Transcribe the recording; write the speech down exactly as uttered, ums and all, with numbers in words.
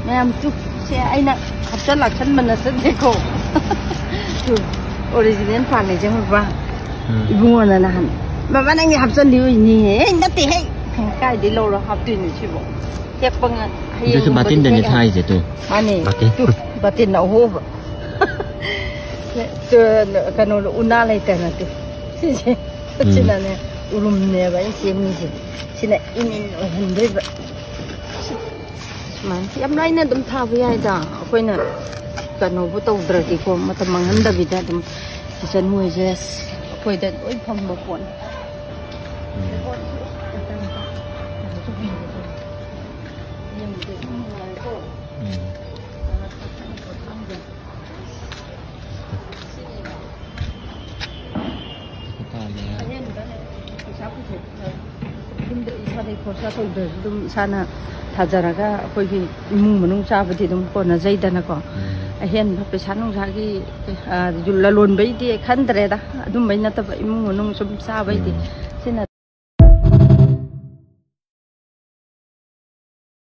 ꯃꯌꯥꯝ ꯇꯨ, ꯁꯦ ꯑꯩꯅ ꯍꯥꯞꯆꯜ ꯂꯥꯛꯁꯟꯕ ꯅꯠꯆꯗꯦꯀꯣ꯫ Two, original ꯄꯥꯜꯂꯦ ꯌꯦꯡꯉꯨꯕ꯫ ꯎꯝ꯫ ꯏꯕꯨꯡꯉꯣꯅ ꯅꯍꯥꯟ, "ꯃꯃꯥ, ꯅꯪꯒꯤ ꯍꯥꯞꯆꯜꯂꯤ ꯑꯣꯏꯅꯤꯍꯦ"꯫ "ꯑꯦ, ꯅꯠꯇꯦꯍꯦ꯫ ꯀꯥꯏꯗꯩ ꯂꯧꯔ ꯍꯥꯞꯇꯣꯏꯅꯣ ꯁꯤꯕꯣ? ꯍꯦꯛꯄ ꯉ-, ꯑꯗꯨꯁꯨ ꯍꯌꯦꯡꯒꯨꯝꯕꯗꯤ ꯕꯥꯇꯤꯟꯗꯅꯤ ꯍꯦꯛ ꯌꯥ-" ꯊꯥꯏꯁꯦ ꯇꯨ꯫ ꯃꯥꯅꯦ꯫ ꯕꯥꯇꯤꯟ꯫ ꯇꯨ, ꯕꯥꯇꯤꯟ ꯑꯍꯣꯕ꯫ ꯇꯨ, ꯀꯩꯅꯣ, ꯎꯅꯥ ꯂꯩꯇꯅ ꯇꯨ꯫ ꯁꯤꯁꯦ꯫ ꯎꯝ꯫ ꯁꯤꯅꯅꯦ, ꯎꯔꯨꯝꯅꯦꯕ ꯑꯩꯅ ꯁꯦꯝꯃꯤꯁꯦ꯫ ꯁꯤꯅ ꯏꯪ ꯏꯪ ꯑꯣꯏꯍꯟꯗꯣꯏꯕ꯫ ꯁꯨꯃꯥꯏꯅ ꯌꯥꯝ ꯂꯥꯏꯅ ꯑꯗꯨꯝ ꯊꯥꯕ ꯌꯥꯏꯗ, ꯑꯩꯈꯣꯏꯅ ꯀꯩꯅꯣꯕꯨ ꯇꯧꯗ꯭ꯔꯗꯤꯀꯣ, ꯃꯇꯝ ꯃꯥꯡꯍꯟꯗꯕꯤꯗ ꯑꯗꯨꯝ ꯀꯤꯆꯟ ꯍꯣꯏꯁꯦ ꯑꯩꯈꯣꯏꯗ ꯂꯣꯏ ꯐꯪꯕ ꯄꯣꯠꯅꯤ꯫ ꯎꯝ꯫ ꯄꯩꯁꯥ ꯄꯨꯊꯣꯛ-, ꯌꯨꯝꯗ ꯏꯁꯥꯗꯒꯤ ꯈꯣꯔꯁꯥ ꯇꯧꯗ꯭ꯔꯁꯨ ꯑꯗꯨꯝ ꯏꯁꯥꯅ ꯊꯥꯖꯔꯒ ꯑꯩꯈꯣꯏꯒꯤ ꯏꯃꯨꯡ ꯃꯅꯨꯡ ꯆꯥꯕꯗꯤ ꯑꯗꯨꯝ ꯀꯣꯟꯅꯖꯩꯗꯅꯀꯣ꯫ ꯎꯝ꯫ ꯑꯍꯦꯟꯕ ꯄꯩꯁꯥ ꯅꯨꯡꯁꯥꯒꯤ, ꯑ, ꯂꯂꯣꯟꯕꯩꯗꯤ ꯈꯟꯗ꯭ꯔꯦꯗ, ꯑꯗꯨꯝꯕꯩ ꯅꯠꯇꯕ ꯏꯃꯨꯡ ꯃꯅꯨꯡ ꯁꯨꯝ ꯆꯥꯕꯩꯗꯤ꯫ ꯎꯝ꯫ ꯁꯤꯅ